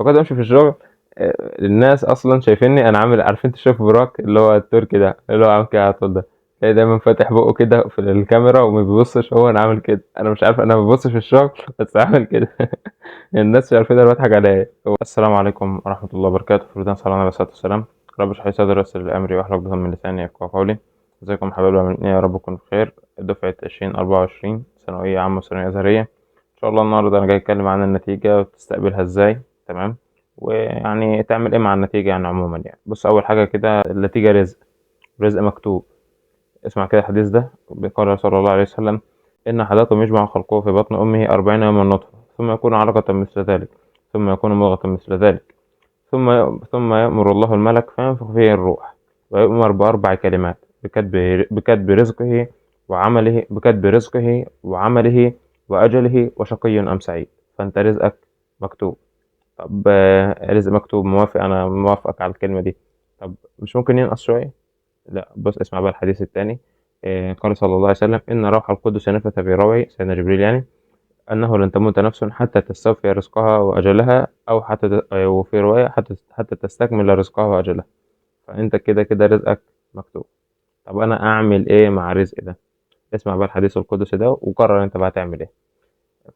فكنت بمشي في الشغل، الناس اصلا شايفيني انا عامل، عارفين تشوف براك اللي هو التركي ده اللي هو عامل كده على طول ده، تلاقي دايما فاتح بقه كده في الكاميرا وما بيبصش، هو انا عامل كده، انا مش عارف انا ما ببصش في الشغل بس عامل كده. الناس مش عارفين انا بضحك على ايه. السلام عليكم ورحمة الله وبركاته. فردان صلى الله عليه وسلم. رب اشرح لي صدري ويسر لي امري واحلل عقدة من لساني يفقهوا قولي. ازيكم يا حبايبي، عاملين ايه؟ يا رب تكونوا بخير. دفعه 2024 ثانوية عامة وثانويه ازهريه. ان شاء الله النهارده انا جاي اتكلم عن النتيجة وتستقبلها ازاي، تمام، ويعني تعمل ايه مع النتيجة يعني عموما. يعني بص، اول حاجة كده النتيجة رزق، رزق مكتوب. اسمع كده الحديث ده، قال صلى الله عليه وسلم: إن أحدكم يجمع خلقه في بطن أمه 40 يوما نطفة، ثم يكون علقة مثل ذلك، ثم يكون مضغة مثل ذلك، ثم يأمر الله الملك فينفخ فيه الروح، ويؤمر بأربع كلمات: بكتب رزقه وعمله، بكتب رزقه وعمله وأجله وشقي أم سعيد. فأنت رزقك مكتوب. طب رزق مكتوب، موافق، أنا موافقك على الكلمة دي. طب مش ممكن ينقص شوية؟ لا، بص اسمع بقى الحديث الثاني. قال صلى الله عليه وسلم: إن روح القدس نفث في روعي، سيدنا جبريل يعني، أنه لن تموت نفس حتى تستوفي رزقها وأجلها، أو حتى وفي رواية حتى تستكمل رزقها وأجلها. فأنت كده كده رزقك مكتوب. طب أنا أعمل إيه مع الرزق ده؟ اسمع بقى الحديث القدسي ده وقرر أنت بقى تعمل إيه.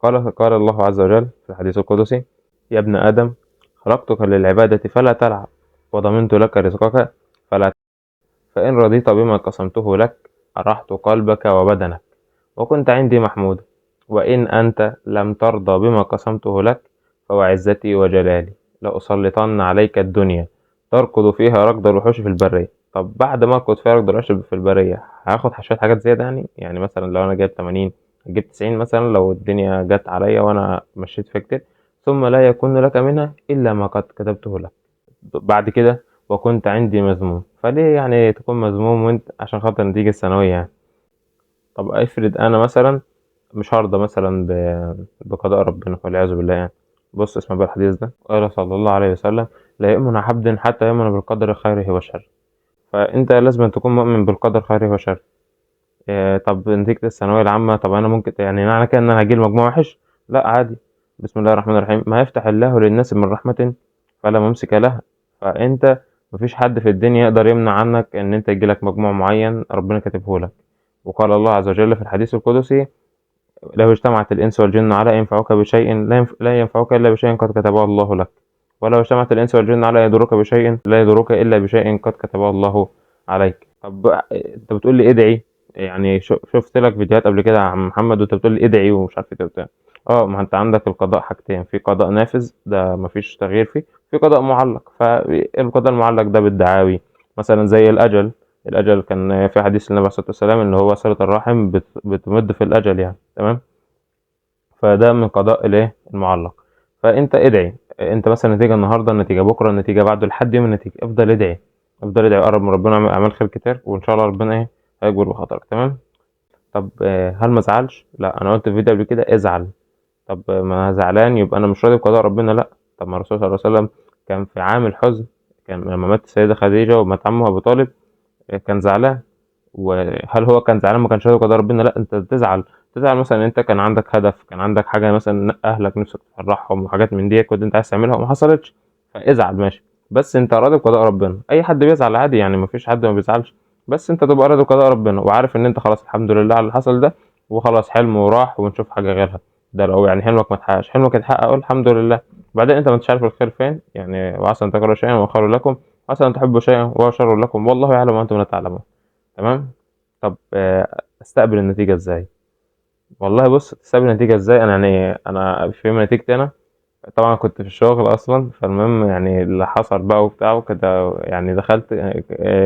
قال الله عز وجل في الحديث القدسي: يا ابن آدم، خلقتك للعبادة فلا تلعب، وضمنت لك رزقك فلا، فإن رضيت بما قسمته لك أرحت قلبك وبدنك وكنت عندي محمودا، وإن أنت لم ترضى بما قسمته لك فوعزتي وجلالي لأسلطن عليك الدنيا تركض فيها ركض الوحوش في البرية. طب بعد ما أركض فيها ركض الوحوش في البرية هاخد شوية حاجات زيادة يعني مثلا لو أنا جايب 80 هجيب 90 مثلا لو الدنيا جت عليا وأنا مشيت فيها كتير. ثم لا يكون لك منها إلا ما قد كتبته لك بعد كده، وكنت عندي مذموم. فليه يعني تكون مذموم وانت عشان خاطر النتيجة الثانوية يعني؟ طب افرض انا مثلا مش هرضى مثلا بقضاء ربنا والعياذ بالله يعني. بص اسمع بقى الحديث ده، قال صلى الله عليه وسلم: لا يؤمن عبد حتى يؤمن بالقدر خيره وشره. فانت لازم تكون مؤمن بالقدر خيره وشره. طب نتيجة الثانوية العامة، طب انا ممكن يعني معنى كده ان انا هجيب مجموع وحش؟ لا عادي. بسم الله الرحمن الرحيم: ما يفتح الله للناس من رحمة فلا ممسك لها. فانت مفيش حد في الدنيا يقدر يمنع عنك ان انت يجيلك مجموع معين ربنا كاتبه لك. وقال الله عز وجل في الحديث القدسي: لو اجتمعت الإنس والجن على أن ينفعوك بشيء لا ينفعوك إلا بشيء قد كتبه الله لك، ولو اجتمعت الإنس والجن على أن يضروك بشيء لا يضروك إلا بشيء قد كتبه الله عليك. طب أنت بتقول لي ادعي، يعني شفت لك فيديوهات قبل كده يا عم محمد وأنت بتقول لي ادعي ومش عارف إيه وبتاع. ما أنت عندك القضاء حاجتين: في قضاء نافذ ده مفيش تغيير فيه، في قضاء معلق. فالقضاء المعلق ده بالدعاوي، مثلا زي الأجل. الأجل كان في حديث النبي عليه الصلاة والسلام إن هو صلة الرحم بتمد في الأجل يعني، تمام. فده من قضاء الإيه؟ المعلق. فأنت ادعي، أنت مثلا النتيجة النهاردة، النتيجة بكرة، النتيجة بعده، لحد يوم النتيجة افضل ادعي، افضل ادعي، قرب من ربنا، اعمل خير كتير، وإن شاء الله ربنا إيه؟ هيجبر بخاطرك، تمام. طب هل ما ازعلش؟ لا، أنا قلت في فيديو قبل كده ازعل. طب ما أنا زعلان يبقى أنا مش راضي بقضاء ربنا؟ لا. طب ما الرسول صلى الله عليه وسلم كان في عام الحزن، كان لما مات السيدة خديجة ومات عمه أبو طالب كان زعلان. وهل هو كان زعلان ما كانش راضي بقضاء ربنا؟ لا، انت تزعل. تزعل مثلا انت كان عندك هدف، كان عندك حاجة مثلا اهلك نفسك تفرحهم وحاجات من دي كنت انت عايز تعملها وما حصلتش، فازعل ماشي، بس انت راضي بقضاء ربنا. اي حد بيزعل عادي يعني، ما فيش حد ما بيزعلش، بس انت تبقى راضي بقضاء ربنا وعارف ان انت خلاص الحمد لله على اللي حصل ده، وخلاص حلمه وراح ونشوف حاجة غيرها. ده لو يعني حلمك ما اتحققش، حلمك اتحقق قول الحمد لله. بعدين انت ما انتش عارف الخير فين يعني، وعسى ان تكرهوا شيئا وهو خير لكم، وعسى ان تحبوا شيئا وهو شر لكم، والله يعلم وانتم لا تعلمون، تمام. طب استقبل النتيجة ازاي؟ والله بص، تستقبل النتيجة ازاي؟ انا يعني انا في يوم نتيجتي انا طبعا كنت في الشغل اصلا، فالمهم يعني اللي حصل بقى وبتاع وكده، يعني دخلت،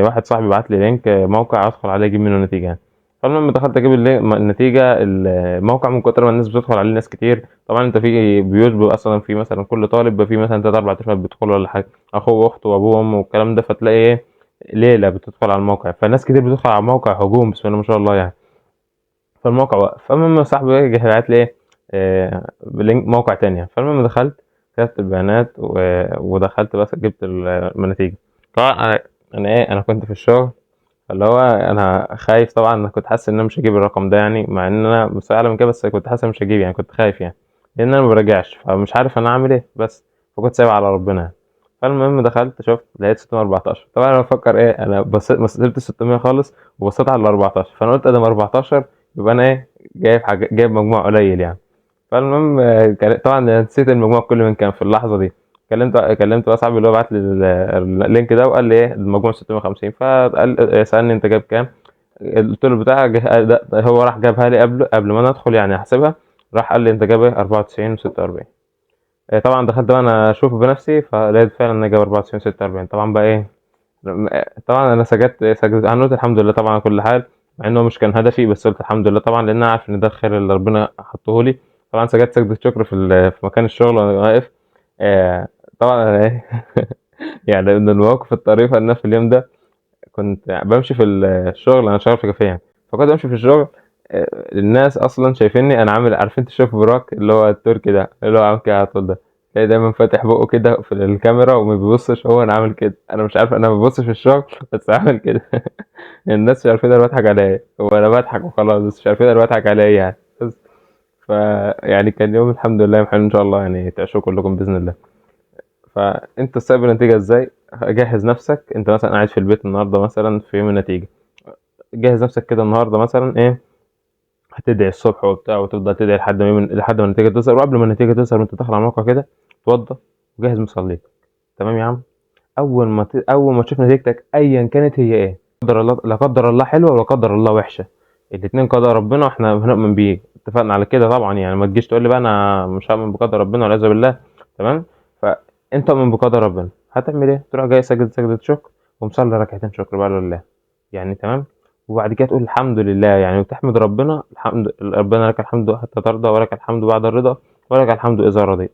واحد صاحبي بعت لي لينك، موقع ادخل عليه اجيب منه نتيجة يعني. فالمهم دخلت اجيب النتيجة، الموقع من كتر ما الناس بتدخل عليه ناس كتير، طبعا انت في بيوت بيبقى اصلا في مثلا كل طالب بيبقى في مثلا 3 4 تليفونات بيدخلوا ولا حاجة، اخوه واخته وابوه وامه والكلام ده، فتلاقي ايه ليلة بتدخل على الموقع، فناس كتير بتدخل على الموقع هجوم بسم الله ما شاء الله يعني. فالموقع وقف. فالمهم صاحبي جه بعت لي ايه، لينك موقع تاني يعني. فالمهم دخلت كتبت البيانات ودخلت بس جبت النتيجة. طبعا انا ايه، انا كنت في الشغل، اللي هو انا خايف طبعا، انا كنت حاسس ان انا مش هجيب الرقم ده يعني، مع ان انا مستوى اعلى من كده، بس كنت حاسس ان مش هجيب يعني، كنت خايف يعني لان انا ما براجعش، فمش عارف انا اعمل ايه. بس فكنت سايبها على ربنا يعني. فالمهم دخلت شفت لقيت 614. طبعا انا بفكر ايه، انا بصيت ما سبت ال 600 خالص وبصيت على ال 14، فانا قلت ادم 14 يبقى انا ايه جايب حاجة، جايب مجموع قليل يعني. فالمهم طبعا أنا نسيت المجموع كله من كان في اللحظة دي. كلمت بقى صاحبي اللي هو بعت لي ال link ده، وقال لي ايه المجموع 650. فقال سالني انت جايب كام، قلت له بتاع ده هو راح جابها لي قبل ما انا ادخل يعني احسبها، راح قال لي انت جايب ايه 94 و46. طبعا دخلت بقى انا اشوف بنفسي، فلقيت فعلا ان انا جايب 94 و46. طبعا بقى ايه، طبعا انا سجدت، انا قلت الحمد لله طبعا على كل حال، مع انه مش كان هدفي، بس قلت الحمد لله طبعا لان انا عارف ان ده الخير اللي ربنا حطه لي. طبعا سجدت سجدة شكر في مكان الشغل وانا واقف. طبعا انا ايه يعني من المواقف الطريفة ان انا في اليوم ده كنت بمشي في الشغل، انا شغال في كافيه يعني، فكنت بمشي في الشغل، الناس اصلا شايفيني انا عامل، عارفين انت شايف براك اللي هو التركي ده اللي هو عامل كده على طول ده، تلاقي دايما فاتح بقه كده في الكاميرا وما بيبصش، هو انا عامل كده، انا مش عارف انا ما ببصش في الشغل بس عامل كده. الناس مش عارفين انا بضحك على ايه، هو انا بضحك وخلاص، بس مش عارفين انا بضحك على ايه يعني. بس ف يعني كان يوم الحمد لله حلو ان شاء الله، يعني تعيشوا كلكم باذن الله. فانت تستقبل النتيجة ازاي؟ جهز نفسك، انت مثلا قاعد في البيت النهارده مثلا في يوم النتيجة، جهز نفسك كده النهارده مثلا ايه، هتدعي الصبح وبتاع، وتفضل تدعي لحد ما النتيجة تظهر. وقبل ما النتيجة تظهر وانت داخل على الموقع كده اتوضى وجهز مصليتك، تمام يا عم. اول ما تشوف نتيجتك ايا كانت هي ايه، قدر الله، لا قدر الله حلوة ولا قدر الله وحشة، الاتنين قدر ربنا واحنا بنؤمن بيه، اتفقنا على كده طبعا يعني. ما تجيش تقول لي بقى انا مش هؤمن بقدر ربنا والعياذ بالله، تمام. فانت اؤمن بقدر ربنا، هتعمل ايه؟ تروح جاي ساجد سجدة شكر ومصلي ركعتين شكر بقى لله يعني، تمام. وبعد كده تقول الحمد لله يعني، وتحمد ربنا، الحمد ربنا لك الحمد حتى ترضى، ولك الحمد بعد الرضا، ولك الحمد اذا رضيت.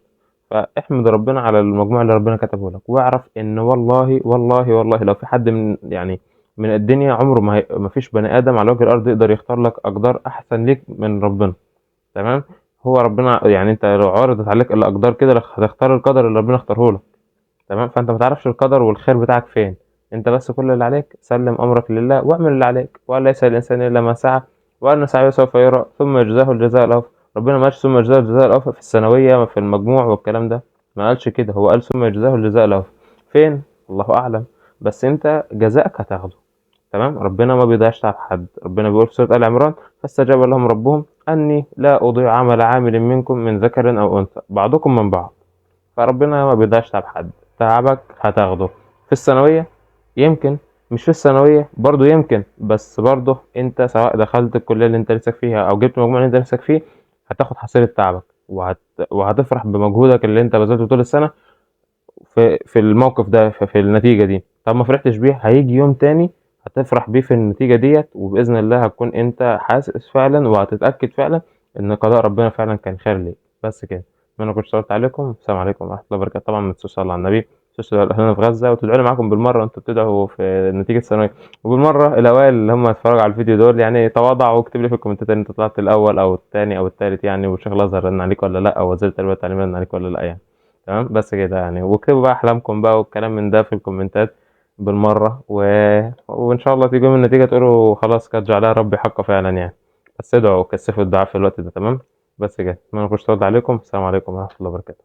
فاحمد ربنا على المجموع اللي ربنا كتبه لك، واعرف ان والله والله والله لو في حد من يعني من الدنيا عمره ما هي، ما فيش بني ادم على وجه الارض يقدر يختار لك اقدار احسن ليك من ربنا، تمام. هو ربنا يعني انت لو عرضت عليك الاقدار كده هتختار القدر اللي ربنا اختاره لك، تمام. فانت ما تعرفش القدر والخير بتاعك فين، انت بس كل اللي عليك سلم امرك لله واعمل اللي عليك، وقال ليس الانسان الا ما سعى وان سعيه سوف يرى ثم يجزاه الجزاء الاوفى. ربنا ما قالش ثم يجزاه الجزاء الاوفى في الثانوية في المجموع والكلام ده، ما قالش كده، هو قال ثم يجزاه الجزاء الاوفى فين؟ الله اعلم، بس انت جزاءك هتاخده، تمام. ربنا ما بيضيعش تعب حد، ربنا بيقول في سورة ال عمران فاستجاب لهم ربهم اني لا اضيع عمل عامل منكم من ذكر او انثى بعضكم من بعض. فربنا ما بيضيعش تعب حد، تعبك هتاخده في الثانوية، يمكن مش في الثانوية برضو يمكن، بس برضو انت سواء دخلت الكلية اللي انت نفسك فيها او جبت المجموع اللي انت نفسك فيه هتاخد حصيلة تعبك، وهتفرح بمجهودك اللي انت بذلته طول السنة في الموقف ده، في النتيجة دي. طب ما فرحتش بيه، هيجي يوم تاني هتفرح بيه في النتيجة ديت، وبإذن الله هتكون انت حاسس فعلا وهتتأكد فعلا ان قضاء ربنا فعلا كان خير ليك. بس كده، اتمنى كنت اشتغلت عليكم. السلام عليكم ورحمة الله وبركاته. طبعا ما تنسوش الصلاة على النبي، ما تنسوش اهلنا في غزة، وتدعوا لي معاكم بالمرة وانتوا بتدعوا في نتيجة الثانوية، وبالمرة الأوائل اللي هم اتفرجوا على الفيديو دول يعني تواضعوا واكتب لي في الكومنتات ان انت طلعت الأول أو الثاني أو الثالث يعني، والشيخ الأزهر رن عليك ولا لأ، أو وزير التربية والتعليم رن عليك ولا لأ يعني، تمام. بس كده يعني، واكتبوا بقى أحلامكم بقى والكلام من ده في الكومنتات بالمرة، وإن شاء الله تيجوا من النتيجة تقولوا خلاص قد جعلها ربي حقا فعلا يعني. بس ادعوا وكثفوا الدعاء في الوقت ده، تمام. بس كده، اتمنى ما اكونش طولت عليكم. السلام عليكم ورحمة الله وبركاته.